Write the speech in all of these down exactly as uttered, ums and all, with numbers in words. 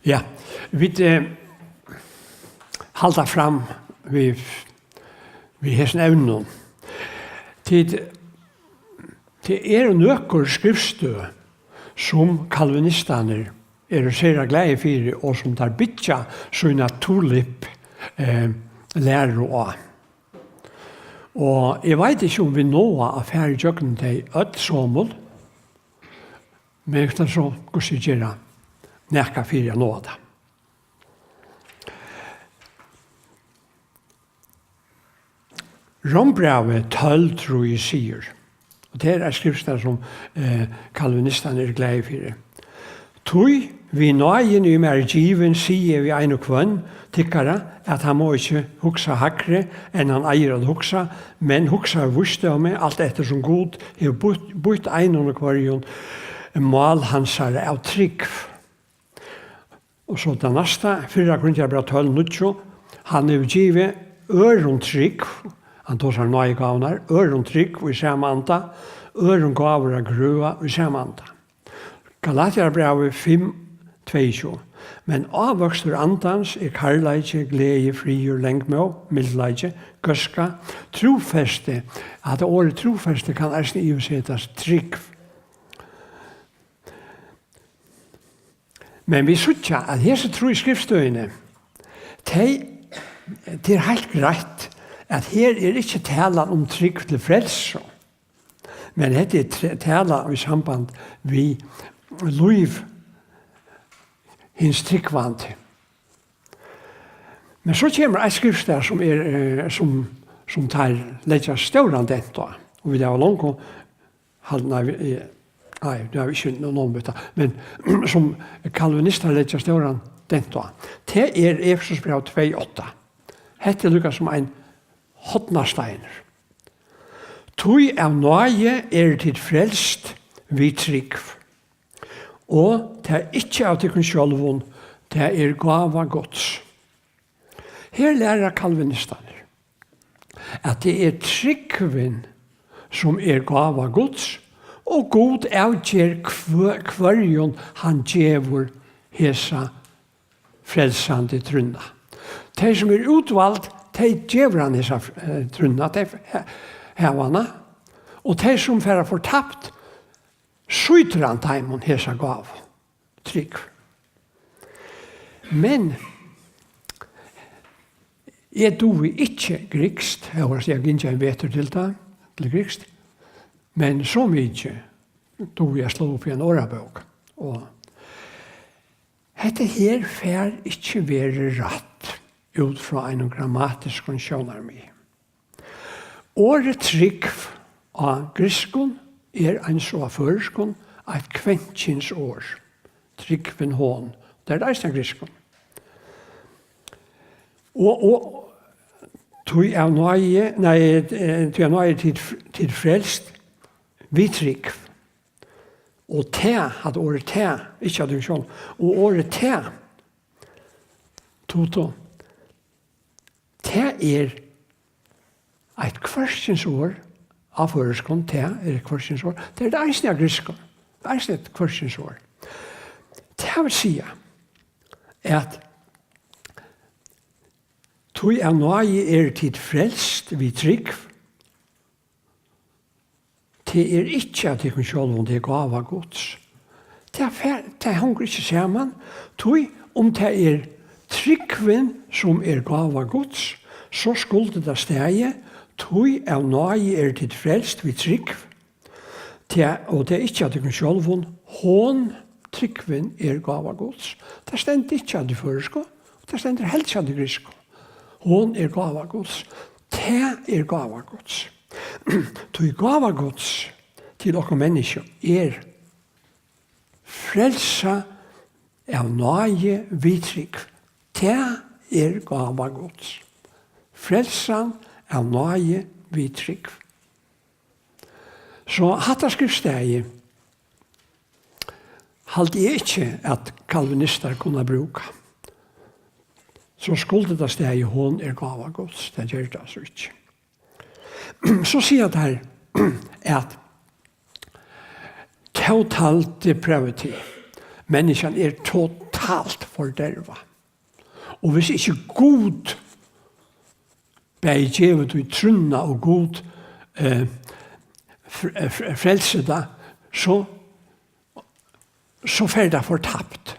Ja, vit, eh, halda fram við, við hesum evnum. Tit, tað eru nøkur skriftstøð, sum kalvinistarnir eru sera glaðir fyri, og sum teir byggja sína tulip, eh, læru á. Og eg veit ikki, um vit náa at fara ígjøgnum tey øll somul, men eg skal so hvussu gera nakað fyri at náa tað. Rómbrævið tólv trý sigur, og tað er ein skriftstøða, sum, eh, kalvinistarnir eru glaðir fyri. Tí við náðini, ið mær er givin, sigi eg við ein og hvønn tykkara, at hann má ikki hugsa hægri, enn hann eigur at hugsa, men hugsar vísdómi, alt eftir sum Gud hevur býtt, býtt einum og hvørjum mál hansara av trúgv. Og so tað næsta, fyrra Korintbræv tólv níggju, hann hevur givið øðrum trúgv, hann tosar um náðigávurnar, øðrum trúgv í sama anda, øðrum gávur at grøða í sama anda. Galatiabrævið fimm tveyogtjúgu. Men ávøkstur andans er kærleiki, gleði, friður, langmóð, mildleiki, góðska, trúfesti. Hatta orðið trúfesti kann eisini yvirsetast trúgv. Men vit síggja, at hesi trý skriftstøðini, tey, tað er heilt greitt, at her er ikki talan um trúgv til frelsu, men hetta er t-, talan í samband við lív hins trúgvandi. Men so kemur eitt skriftstað, sum er, eh, sum, sum teir leggja stóran dent á, og vit hava longu hald-, nei, vi-, eh, nei, nú havi eg ikki nóg um hetta, men sum kalvinistar leggja stóran dent á, tað er Efesusbræv tvey átta. Hetta er líka sum ein hornasteinur. Tí av náði eru tit frelst við trúgv. Og tað ikki av tykkum sjálvum, tað er gáva Guds. Her læra kalvinistarnir, at tað er trúgvin, sum er gáva Guds, og Gud avger, hvør-, hvørjum hann gevur hesa frelsandi trúnna. Tey, sum eru útvald, tey gevur hann hesa, eh, trúnna, tey f-, ha-, hava hana, og tey, sum fara fortapt, sýtur hann teimum hesa gávu, trúgv. Men eg dugi ikki grikskt, hóast eg havi gingið ein vetur til tað, til grikskt, men so mikið dugi eg at sláa upp í eina orðabók. Og hetta her fær ikki verið rætt út frá einum grammatiskum sjónarmiði. Orðið trúgv á grikskum er eins og á føroyskum eitt kvennkynsorð. Trúgvin, hon. Tað er tað eisini á grikskum. Og, og tí av náði, nei, eh, tí av náði er tit, tit frelst við trúgv. Og tað, hatta orðið tað, ikki av tykkum sjálvum, og orðið tað, tuto, tað er eitt hvørkynsorð á føroyskum, tað er eitt hvørkynsorð, tað er tað eisini á grikskum, eisini eitt hvørkynsorð. Tað vil siga, at tí av náði eru tit frelst við trúgv, tað er ikki av tykkum sjálvum, tað er gáva Guds. Tað fer, tað hongur ikki saman, tí um tað er trúgvin, sum er gáva Guds, so skuldi tað staðið, tí av náði eru tit frelst við trúgv, tað, og tað er ikki av tykkum sjálvum, hon, trúgvin, er gáva Guds. Tað stendur ikki á tí føroysku, og tað stendur helst ikki á tí griksku. Hon er gáva Guds. Tað er gáva Guds. Tí gáva Guds til okkum menniskju er frelsa av náði við trúgv. Tað er gáva Guds. Frelsan av náði við trúgv. So hatta skriftstaðið haldi eg ikki, at kalvinistar kunna brúka. So skuldi tað staðið, hon er gáva Guds. Tað ger tað altso ikki. So siga teir, at total depravity, menniskjan er totalt totalt fordervað. Og hvis ikki Gud bæði gevur tí trúnna og Gud, eh, fr-, eh, fr-, frelsir tað, so, so fer tað fortapt.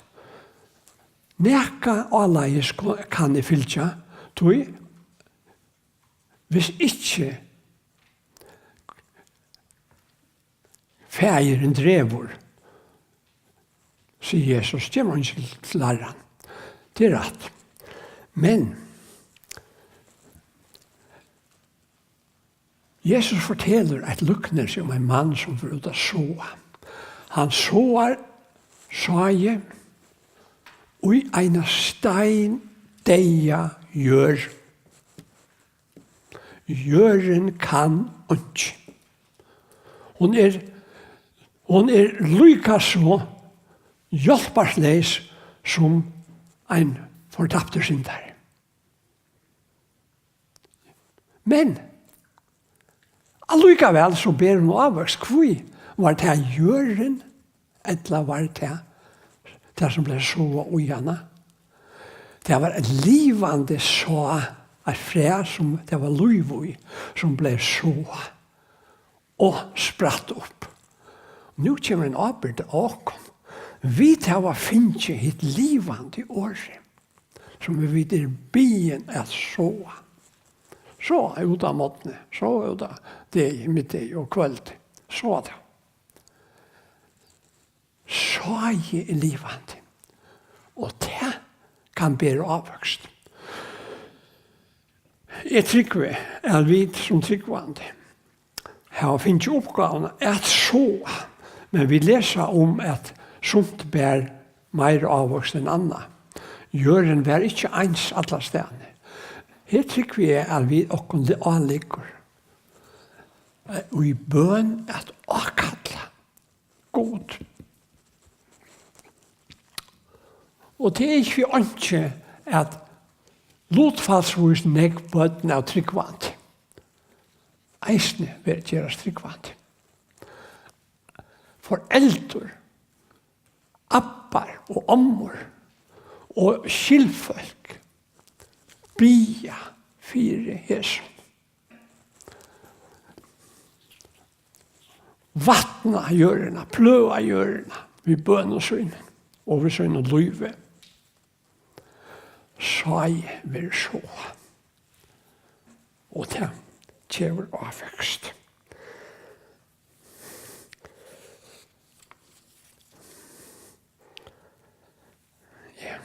Nakað áleiðis ko-, kann eg fylgja, tí hvis ikki Faðirin dregur, sigur Jesus, kemur eingin til Harran. Tað er rætt. Men Jesus fortelur eitt líknilsi um ein mann, sum fer út at sáa. Hann sáar sáið í eina steindeyða jørð. Jørðin kann einki. Hon er, hon er líka so hjálparleys sum ein fortaptur syndari. Men allíkavæl so ber hon ávøkst. Hví? Var tað jørðin, ella var tað tað, sum bleiv sáað í hana? Tað var eitt livandi sá, eitt fræ, sum tað var lív í, sum bleiv sáað og spratt upp. Nú kemur ein ábyrgd á okkum. Vit hava fingið hitt livandi orðið, sum vit eru biðin at sáa. Sáa út á morgni, sáa út á degi, middegi og kvøld. Sáa tað. Sáið er livandi, og tað kann bera ávøkst. Eg trúgvi, at vit sum trúgvandi hava fingið uppgávuna at sáa, men vit lesa um, at sumt ber meira ávøkst enn annað. Jørðin var ikki eins allastaðni. Her trúgvi eg, at vit okkum li-, áliggur, eh, í bøn at ákalla Gud. Og tað er ikki fyri einki, at lutfalsvís nógv børn av trúgvandi eisini verða, gerast trúgvandi. Foreldur, abbar og ommur og skyldfólk biðja fyri hesum. Vatna jørðina, pløga jørðina við bønum sínum og við sínum lívi. Sáið verður sáað, og tað gevur ávøkst. Ja.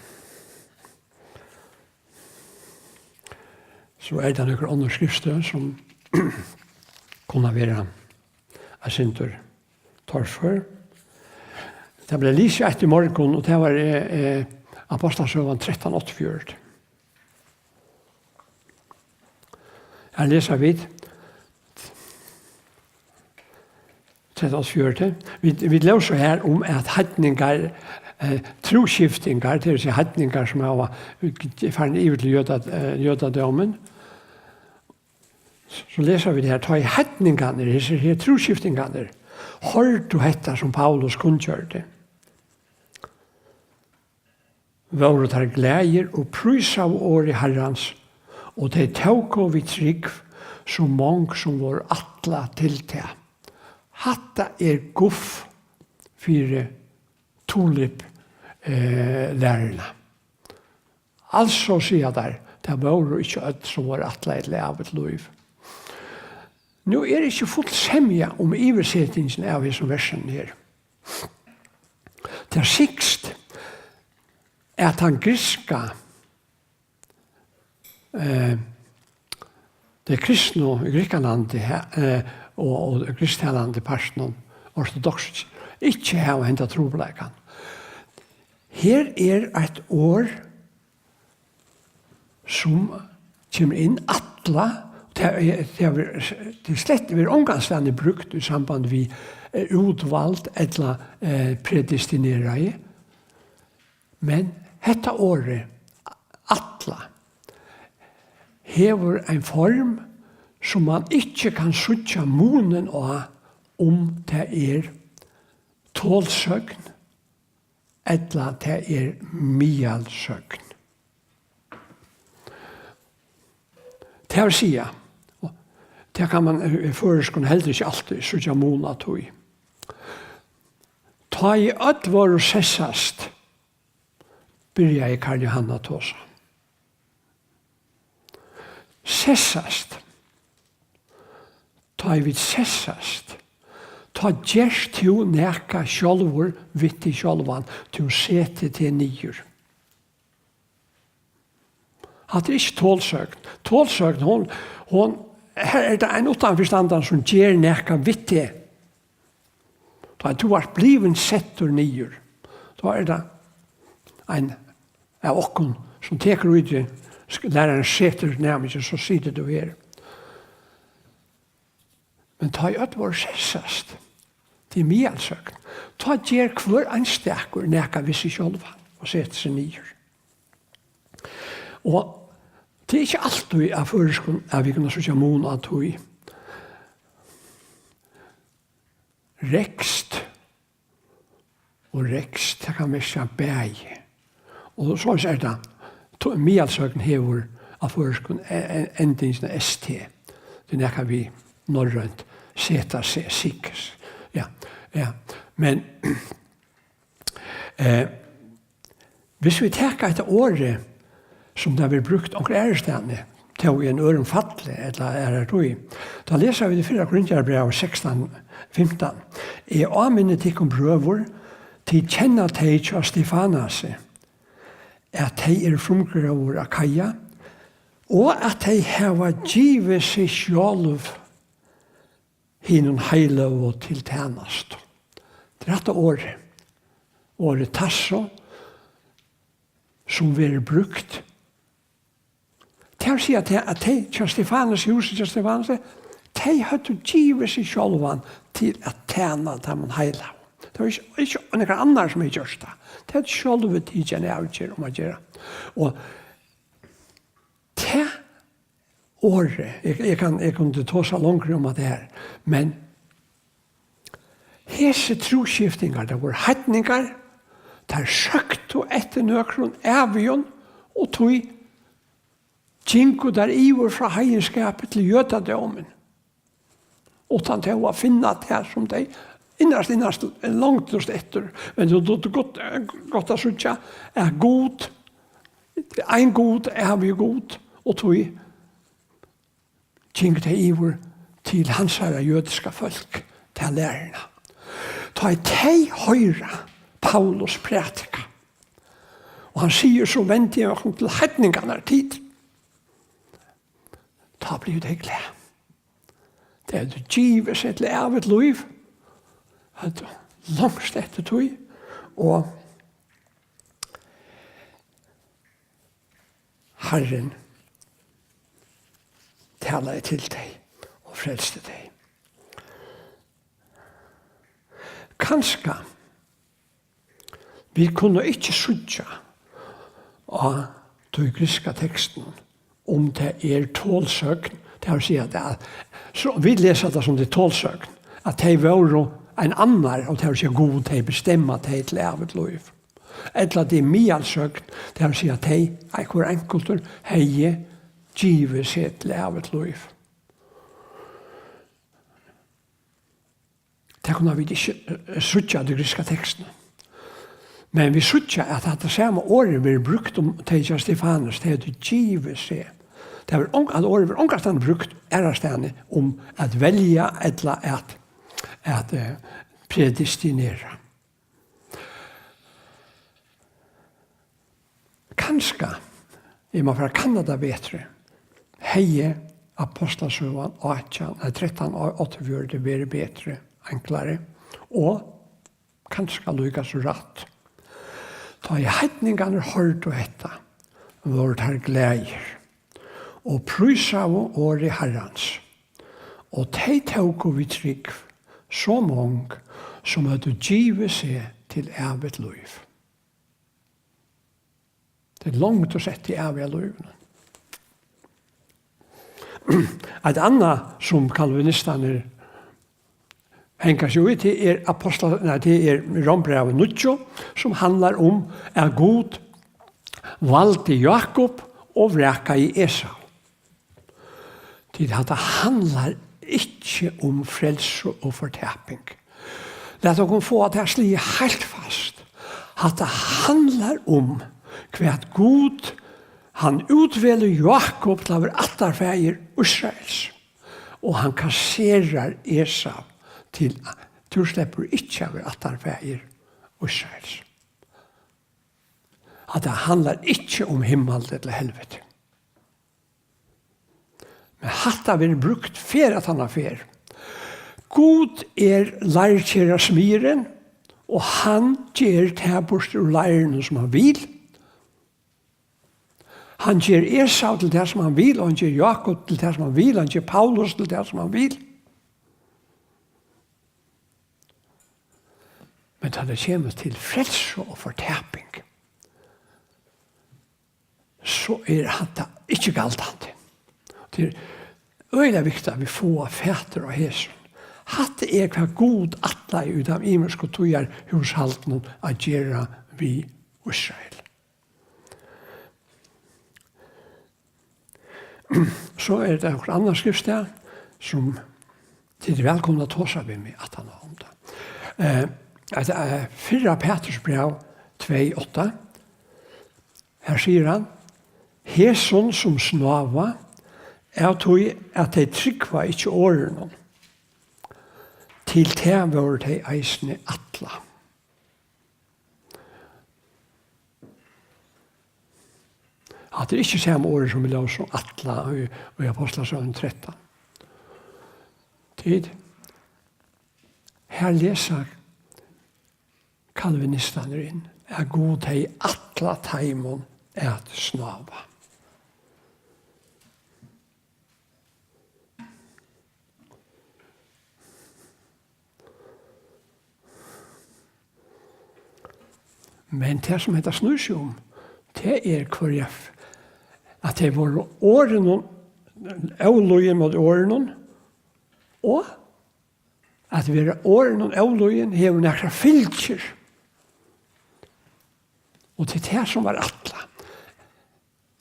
So er tað nøkur onnur skriftstøð, sum kunnu vera eitt sindur torfør. Tað bleiv lisið eitt í morgun, og tað var, eh, eh, Ápostlasøgan trettan áttaogfjøruti. Her lesa vit trettan áttaogfjøruti. Vit, vit lósu her um, at heidningar, eh, trúskiftingar, tað vil siga heidningar sum hava, eh, farin yvir til jøda-, eh, jødadómin, so lesa vit her, tá ið heidningarnir, hesir her trúskiftingarnir, hoyrdu hetta, sum Paulus kunngjørdi, vóru teir glaðir og prísaðu orðið Harrans, og tey tóku við trúgv so mong, sum vóru ætlað til tað. Hatta er guff fyri tulip, eh, læruna. Altso, siga teir, tað vóru ikki øll, sum vóru ætlað til ævigt lív. Nú er ikki full semja um yvirsetingina av hesum versinum her. Tað sigst, at tann grikska, eh, tey kristnu í Grikkalandi, he-, eh, og, og griksktalandi partinum, ortodoksu, ikki hava henda trupulleikan. Her er eitt orð, sum kemur inn, ætla, tað er, tað er, tað er slett, verður ongastaðni brúkt í samband við, eh, útvald ella, eh, predestineraði. Men hetta orðið, ætla, hevur ein form, sum mann ikki kann síggja munin á, um tað er tolsøgn, ella tað er miðalsøgn. Tað vil siga, og tað kann mann í føroyskum heldur ikki altíð síggja mun á tí. Tá ið øll vóru sessast, byrjaði Karl Johan at tosa. Sessast. Tá ið vit sessast, tá gert tú nakað sjálvur við teg sjálvan, tú setir teg niður. Hatta er ikki tolsøgn. Tolsøgn, hon, hon, her er tað ein uttanfyristandan, sum ger nakað við teg. Tá tú ert blivin settur niður, tá er tað ein av okkum, sum tekur í teg, sk-, lærarin setur næmingin, so situr tú her. Men tá ið øll vóru sessast, tað er miðalsøgn, tá ger hvør einstakur nakað við seg sjálvan og setir seg niður. Og tað er ikki altíð á føroyskum, at vit kunnu síggja mun á tí. Rekst og rekst, tað kann merkja bæði. Og soleiðis er tað. To-, miðalsøgn hevur á føroyskum e-, e-, endingina S T. Tað er nakað við norrønt seta, se-, sikes. Ja, ja. Men, eh, hvis vit taka hetta orðið, sum tað verður brúkt onkur aðrastaðni, tó í einum øðrum falli, ella aðrari tíð, tá lesa vit í fyrra Korintbrævi sekstan fimtan: Eg áminni tykkum, brøður, tit kenna tey hjá Stefanasi, at tey eru frumgróður Akaia, og at tey hava givið seg sjálv hinum heiløgu til tænastu. Tað er rætta orðið, orðið tasso, sum verður brúkt. Tað vil siga, at tey, at tey hjá Stefanasi, húsið hjá Stefanasi, tey høvdu givið seg sjálvan til at tæna teimum heilagu. Tað var ikki, ikki nakar annar, sum hevði gjørt tað. Tey høvdu sjálvi tikið eina avgerð um at gera. Og tað orðið, eg, eg kann, eg kundi tosað longri um hatta her, men hesi trúskiftingar, tað vóru heidningar, teir søktu eftir nøkrum ævigum, og tí gingu teir yvir frá heiðinskapi til jødadómin, uttan tó at finna tað, sum tey innast, innast longdust eftir. Men tú, tú, tú gott, gott at síggja, at Gud, ein Gud, ævigi Gud, og tí gingu tey yvir til hansara jødiska fólk, ta læruna. Tá ið tey hoyra Paulus prædika, og hann sigur: "So vendi eg okkum til heidningarnar, tit," tá blivu tey glað. Tey høvdu givið seg til ævigt lív, høvdu longst eftir tí, og Harrin talaði til tey og frelsti tey. Kanska vit kunnu ikki síggja á tí grikska tekstinum, um tað er tolsøgn, tað vil siga, at tað, so vit lesa tað sum tað er tolsøgn, at tey vóru ein annar, og tað vil siga, Gud hevði bestemmað tey til ævigt lív. Ella tað er miðalsøgn, tað vil siga, at tey, hvør einkultur, hevði givið seg til ævigt lív. Tað kunnu vit ikki, eh, síggja í tí grikska tekstinum. Men vit síggja, at hatta sama orðið verður brúkt um tey hjá Stefanus, tey høvdu givið seg. Tað verður ong-, at orðið verður ongastaðni brúkt aðrastaðni um at velja ella at, at, eh, predestinera. Kanska, eg má fara at kanna tað betri, hevði Ápostlasøgan átjan, nei, trettan áttaogfjøruti verið betri, enklari og kanska líka so rætt. Tá ið heidningarnir hoyrdu hetta, vóru teir glaðir og prísaðu orðið Harrans. Og tey tóku við trúgv so mong, sum høvdu givið seg til ævigt lív. Tey longdust eftir æviga lívinum. Eitt annað, sum kalvinistarnir hanga seg í, tað er apostla-, nei, tað er Rómbrævið níggju, sum handlar um, at Gud valdi Jákup og vrakaði Esau. Tí hatta handlar ikki um frelsu og fortaping. Lat okkum fáa tað sligið heilt fast. Hatta handlar um, hvat Gud, hann útvelur Jákup til at vera ættarfaðir Ísraels. Og hann kasserar Esau til, tú sleppur ikki at vera ættarfaðir Ísraels. Hatta handlar ikki um himmal ella helviti. Men hatta verður brúkt ferð aftan á ferð. Gud er leirkerasmiðurin, og hann ger tað burtur úr leirinum sum hann vil. Hann ger Esau til tað sum hann vil, og hann ger Jákup til tað sum hann vil, hann ger Paulus til tað sum hann vil. Men tá tað kemur til frelsu og fortaping, so er hatta ikki galdandi. Tað er øgiliga viktigt, at vit fáa fatur á hesum. Hatta er, hvat Gud ætlaði í teimum ymisku tíðarhúshaldunum at gera við Ísrael. So er tað okkurt annað skriftstað, sum tit eru vælkomin at tosa við meg aftan á um tað. Eh, at, eh, fyrra Pætursbræv tvey átta, har sigur hann: "Hesum, sum snáva, av tí at tey trúgva ikki orðinum, til tað vóru tey eisini ætlað." Hatta er ikki sama orðið, sum vit lósu ætla í, í Apostlasøguni trettan. Tit, her lesa kalvinistarnir inn, at Gud hevði ætlað teimum at snáva. Men tað, sum hetta snýr seg um, tað er, hvørja f-, at tey vóru orðinum, ólýðin móti orðinum, og at vera orðinum ólýðin hevur nakrar fylgjur. Og tað er tað, sum var ætlað.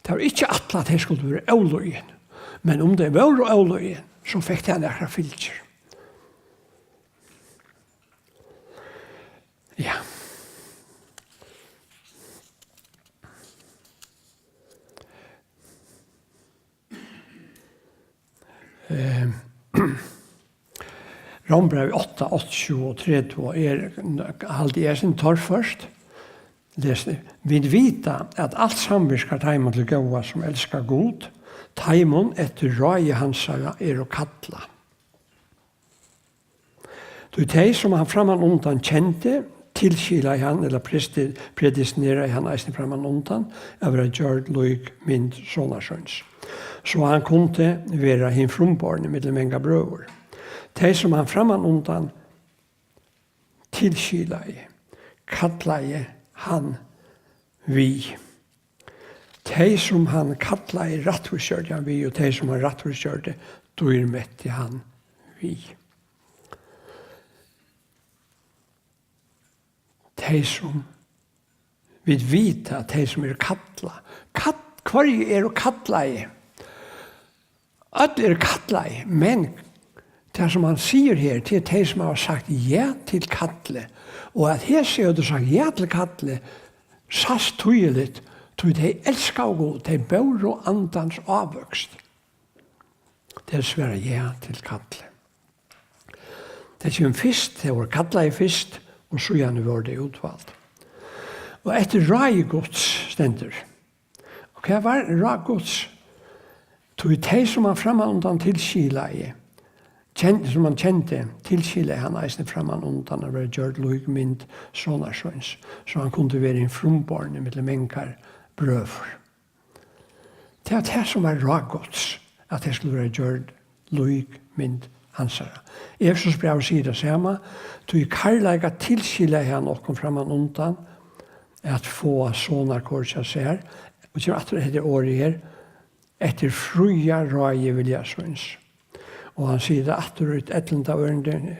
Tað var ikki ætlað, at tey skuldu vera ólýðin. Men um tey vóru ólýðin, so fekk tað nakrar fylgjur. Ja. Eh, Rómbrævið átta, áttaogtjúgu og tretivu er, haldi eg, eitt sindur torført. Les: "Vit vita, at alt samvirkar teimum til góða, sum elska Gud, teimum eftir ráði hansara eru kallað." Tí tey, sum hann frammanundan kendi, tilskilaði hann, ella presti-, predestineraði hann eisini frammanundan, at vera gjørd lík mynd Sonar síns, so hann kundi vera hin frumborni millum manga brøður. Tey, sum hann frammanundan tilskilaði, kallaði hann við. Tey, sum hann kallaði, rættvísgjørdi hann við, og tey, sum hann rættvísgjørdi, dýrmeti hann við. Tey, sum vit vita, tey, sum eru kallað. Kall-, hvørji eru kallaði? Øll eru kallaði, men tað, sum hann sigur her, til tey, sum hava sagt ja til kallið, og at hesi høvdu sagt ja til kallið, sæst týðiligt, tí tey elskaðu Gud, tey bóru Andans ávøkst. Tey svara ja til kallið. Tað kemur fyrst, tey vóru kallaði fyrst, og síðani vóru tey útvald. Og eftir ráði Guds stendur. Og hvat var ráð Guds? Tí tey, sum hann frammanundan tilskilaði, ken-, sum hann kendi, tilskilaði hann eisini frammanundan at vera gjørd lík mynd Sonar síns, so hann kundi vera hin frumborni millum mangar brøður. Tað var tað, sum var ráð Guds, at tey skuldu vera gjørd lík mynd hansara. Efesusbrævið sigur tað sama: "Tí í kærleika tilskilaði hann okkum frammanundan at fáa sonarkor hjá sær." Og kemur aftur hetta orðið her: "Eftir fríða ráði vilja síns." Og hann sigur tað aftur í eitt ellivta ørindi: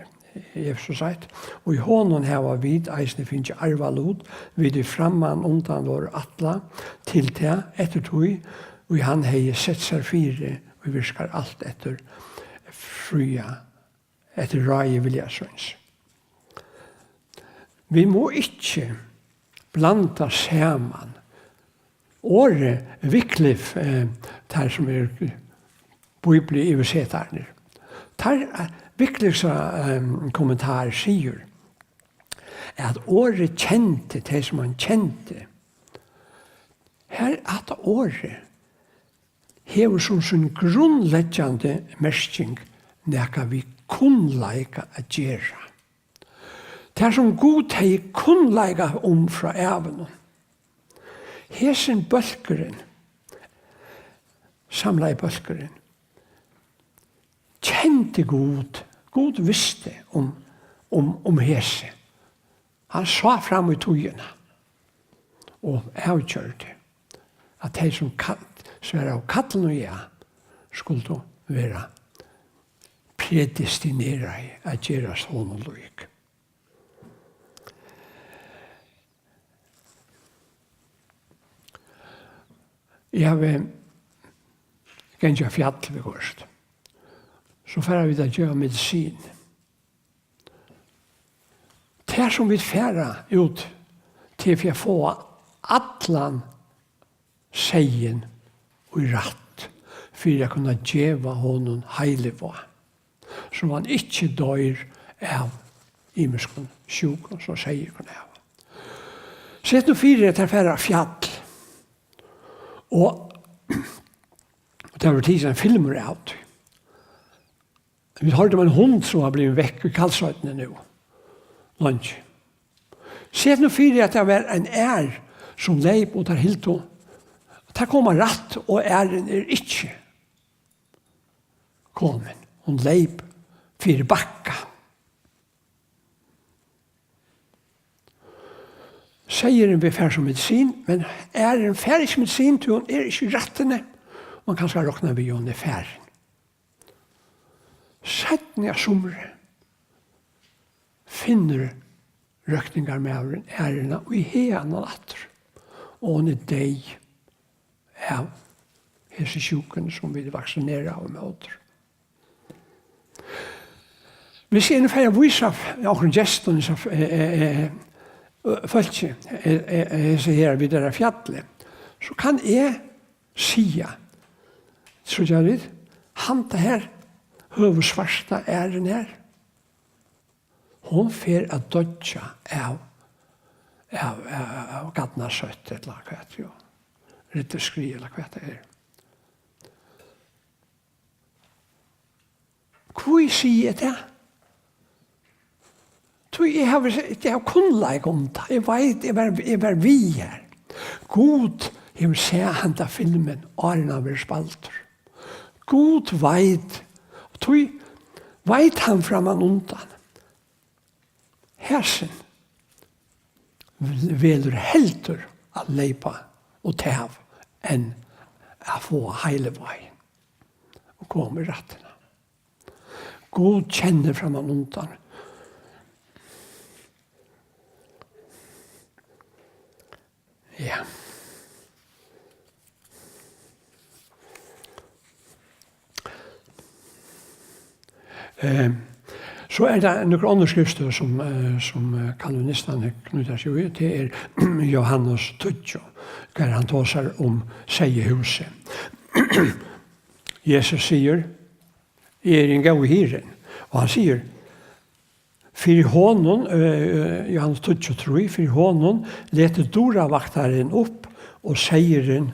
Efesus eitt. Og í honum hava vit eisini fingið arvalut, vit ið framman undan vóru ætlað til tað, eftir tí, ið hann hevði sett sær fyri, og virkar alt eftir fría, eftir ráði vilja síns. Vit mugu ikki blanda saman orðið Wycliffe, eh, teir sum eru bíbliuyvirsetararnir. Teir, eh, Wycliffe's, eh, kommentar sigur, at orðið kendi, tey sum hann kendi, her, hatta orðið hevur sum sín grundleggjandi merking nakað við kunnleika at gera. Tað, sum Gud hevði kunnleika um frá ævini. Hesin bólkurin, samlaði bólkurin, kendi Gud. Gud visti um, um, um hesi. Hann sá fram í tíðina og avgjørdi, at tey, sum kall-, svaraðu kallinum ja, skuldu vera predestineraði at gerast honum lík. Eg havi gingið á fjall viðhvørt. So fara vit at geva medisin. Tað, sum vit fara út til, fyri at fáa allan seyðin í rætt, fyri at kunna geva honum heilivág, so hann ikki doyr av ymiskum sjúkum, sum seyður kann hava. Set nú fyri, at teir fara á fjall, og tað verður tikin ein filmur av tí. Vit hoyrdu um ein hund, sum var blivin vekk í Kalsoynni nú leingi. Set nú fyri, at tað var ein ær, sum leyp, og teir hildu, teir koma rætt, og ærin er ikki komin. Hon leyp fyri bakka. Seyðurin vil fara sum medisin, men ærin fær ikki medisin, tí hon er ikki í rættini. Man kanska roknar við, hon er farin. Seinni á sumri finnur røktingarmaðurin ærina í haganum aftur, og hon er deyð av hesi sjúkuni, sum vit vaksineraðu ímóti. Hvis eg nú fari at vísa f-, onkrum gestum, so f-, eh, eh, eh, fólki, eh, eh, eh, hesi her, við tað har fjallið, so kann eg siga, síggja vit, handa her, høvuðsvarta ærin her, hon fer at doyggja av, av, av, av garnasótt ella hvat, jú, riddarskrið ella hvat tað er. Hví sigi eg tað? Tí eg havi, eg havi kunnleika um tað. Eg veit, eg var, eg var við har. Gud hevur sæð handa filmin, áðrenn hann verður spældur. Gud veit, tí veit hann framman undan. Hesin velur heldur at leypa og tava enn at fáa heilivágin og koma í rættina. Gud kennir framman undan. Ja. Eh, so er tað nøkur onnur skriftstøð, sum, eh, sum, eh, kalvinistarnir knýta seg í. Tað er Jóhannes tíggju, har hann tosar um seyðahúsið. Jesus sigur, "Eg eri hin góði hirðin." Og hann sigur, fyri honum, eh, eh, Jóhannes tíggju trý, fyri honum letur dúravaktarin upp, og seyðurin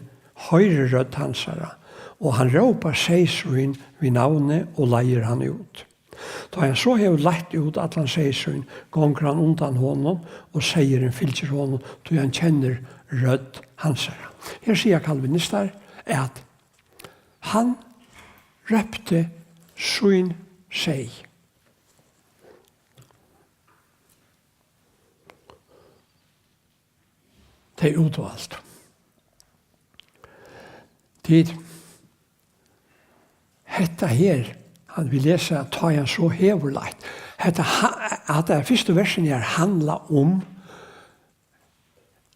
hoyrir rødd hansara, og hann rópar seyð sín við navni og leiðir hann út. Tá hann so hevur leitt út allan seyð sín, gongur hann undan honum, og seyðurin fylgir honum, tí hann kennir rødd hansara. Her siga kalvinistar, at hann rópti sín seyð. Tey útvaldu. Tit, hetta her, hann vil lesa, tá hann so hevur leitt. At ha-, at tey fyrstu versini her handla um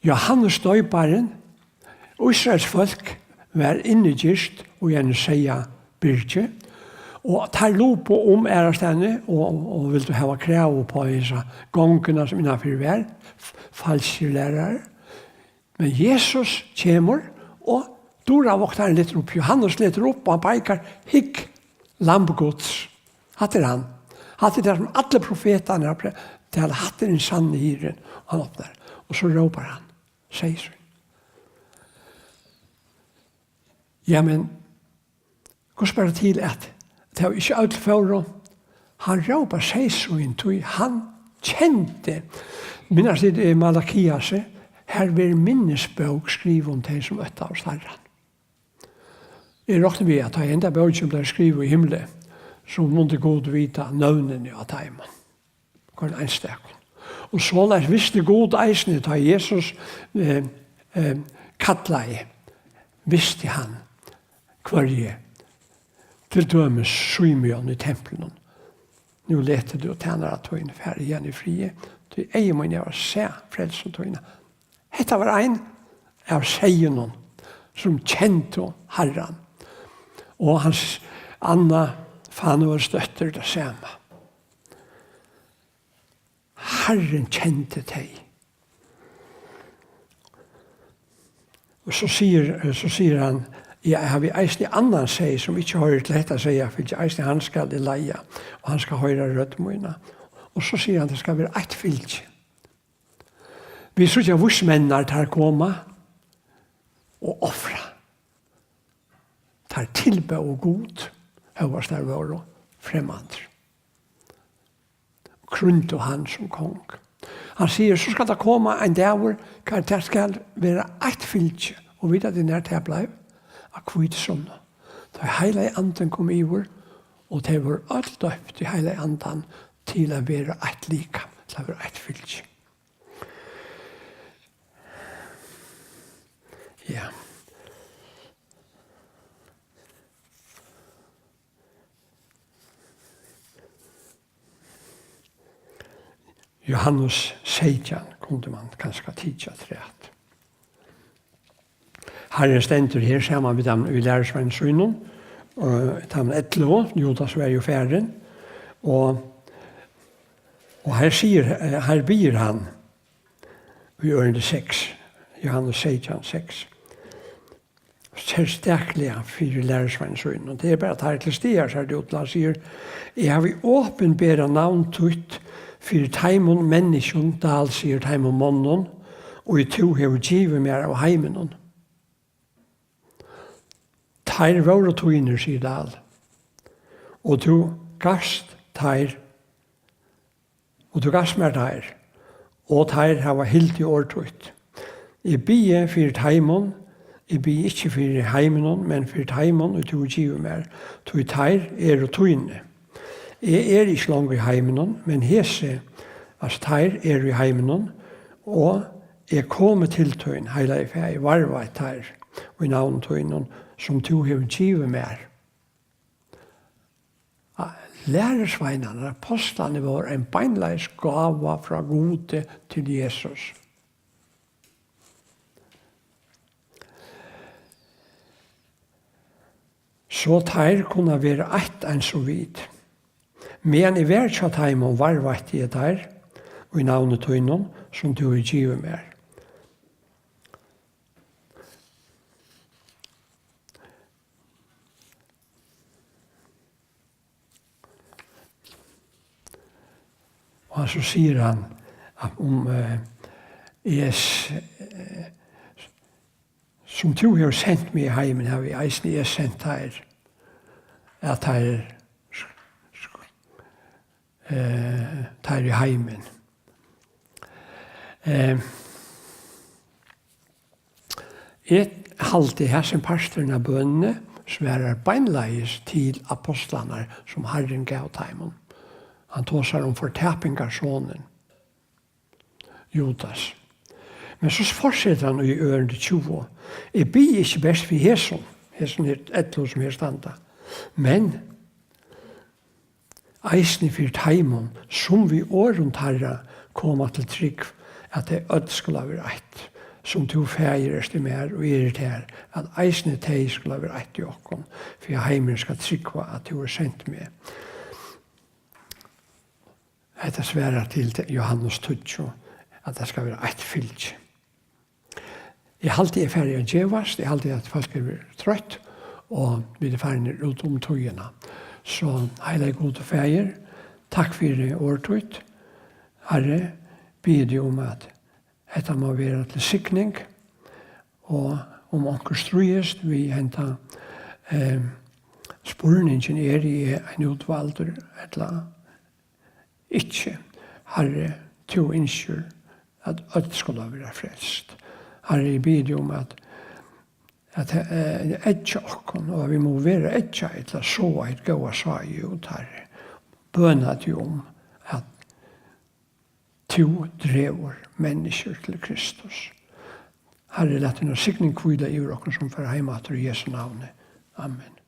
Jóhannes Doyparin, Ísraels fólk var innigirt í einum seyðabyrgi, og teir lupu um aðrastaðni og, og vildu hava krav upp á hesa gongina, sum innanfyri var, f-, falskir lærarar. Men Jesus kemur, og dúravaktarin letur upp, Jóhannes letur upp, og hann peikar: "Hygg, Lamb Guds." Hatta er hann. Hatta er tað, sum allir profetarnir hava pre-, tala, hatta er hin sanni hirðin. Hann opnar, og so rópar hann: "Seyð sín." Ja, men hvussu ber til, at tað var ikki øll fóru? Hann rópar: "Seyð sín", tí hann kendi. Minnast tit, eh, Malakiasi, har verður minnisbók skrivað um tey, sum óttaðust Harran. Eg rokni við, at tá henda bókin bleiv skrivað í himli, so mundi Gud vita nøvnini á teimum, hvørjum einstakum. Og soleiðis visti Gud eisini, tá Jesus, eh, eh, kallaði, visti hann, hvørji, til dømis Símeon í templinum: "Nú letur tú tænara tín fara hiðani í friði, tí eygu míni hava sæð frelsu tína." Hetta var ein av seyðunum, sum kendu Harran. Og hans Anna Fanuelsdóttir tað sama. Harrin kendi tey. Og so sigur, so sigur hann: "Eg havi eisini annan seyð, sum ikki hoyrir til hetta seyðafylgið, eisini hann skal eg leiða, og hann skal hoyra rødd mína." Og so sigur hann: "Tað skal vera eitt fylgi." Vit síggja vísmenninar, teir koma og ofra. Teir tilbóðu Gud, hóast teir vóru fremmandir, og krýndu hann sum kong. Hann sigur: "So skal tað koma ein dagur, har tað skal vera eitt fylgi." Og vita tit, nær tað bleiv? Á hvítusunnu. Tá heilagi Andin kom yvir, og tey vóru øll døypt í heilaga Andan til at vera eitt likam, til at vera eitt fylgi. Ja. Jóhannes seytjan kundi mann kanska tikið afturat. Harrin stendur her saman við teimum, við lærisveinum sínum, og teimum ellivu, Judas var jú farin, og, og her sigur, eh, her biður hann í ørindi seks, Jóhannes seytjan seks, serstakliga fyri lærisveinum sínum. Tað er bara teir til staðar, sær tað út til, hann sigur: "Eg havi opinberað navn títt fyri teimum menniskjum, Dál sigur, teimum monnum, og tú hevur givið mær av heiminum. Teir vóru tínir, sigur Dál, og tú gavst teir, og tú gavst mær teir, og teir hava hildið orð títt. Eg biði fyri teimum, eg biði ikki fyri heiminum, men fyri teimum, ið tú hevur givið mær, tí teir eru tínir. Eg eri ikki longur í heiminum, men hesi, at teir eru í heiminum, og eg komi til tín, Heilagi Faðir, varðveit teir í navni tínum, sum tú hevur givið mær." Lærisveinarnir, apostlarnir, vóru ein beinleiðis gáva frá Gudi til Jesus. So teir kunna vera eitt eins og vit. Meðan eg var hjá teimum, varðveitti eg teir í navni tínum, sum tú hevur givið mær. Og so sigur hann, at um, eh, eg s-, eh, sum tú hevur sent meg í heimin, havi eisini eg sent teir, at teir sk-, sk-, eh, teir í heimin. Eh, eg haldi, hesin parturin av bønini svarar beinleiðis til apostlarnar, sum Harrin gav teimum. Hann tosar um fortapingarsonin, Judas. Men so fortsetir hann í ørindi tjúgu: "Eg biði ikki bert fyri hesum", hesum her ellivu, sum her standa, "men Eisini fyri teimum, sum við orðum teirra koma til trúgv, at tey øll skulu vera eitt, sum tú, Faðir, ert í mær og eg eri í tær, at eisini tey skulu vera eitt í okkum, fyri at heimurin skal trúgva, at tú hevur sent meg. Hetta svarar til te-, Jóhannes tíggju, at tað skal vera eitt fylgi. Eg haldi, eg fari at gevast. Eg haldi, at fólk eru troytt, og vit eru farin út um tíðina. So, heilagi Gud og Faðir, takk fyri orð títt. Harri, biði teg um, at hetta má vera til signing, og um onkur stríðist við henda, eh, spurningin, eri eg ein útvaldur, ella ikki. Harri, tú ynskir, at øll skulu vera frelst. Harri, eg biði teg um, at, at, eh, eggja okkum, og at vit mugu vera eggjað, ella sáa hetta góða sáið út, Harri. Bøna teg um, at tú dregur menniskjur til Kristus. Harri, lat tína signing hvíla yvir okkum, sum fara heim aftur, í Jesu navni. Amen.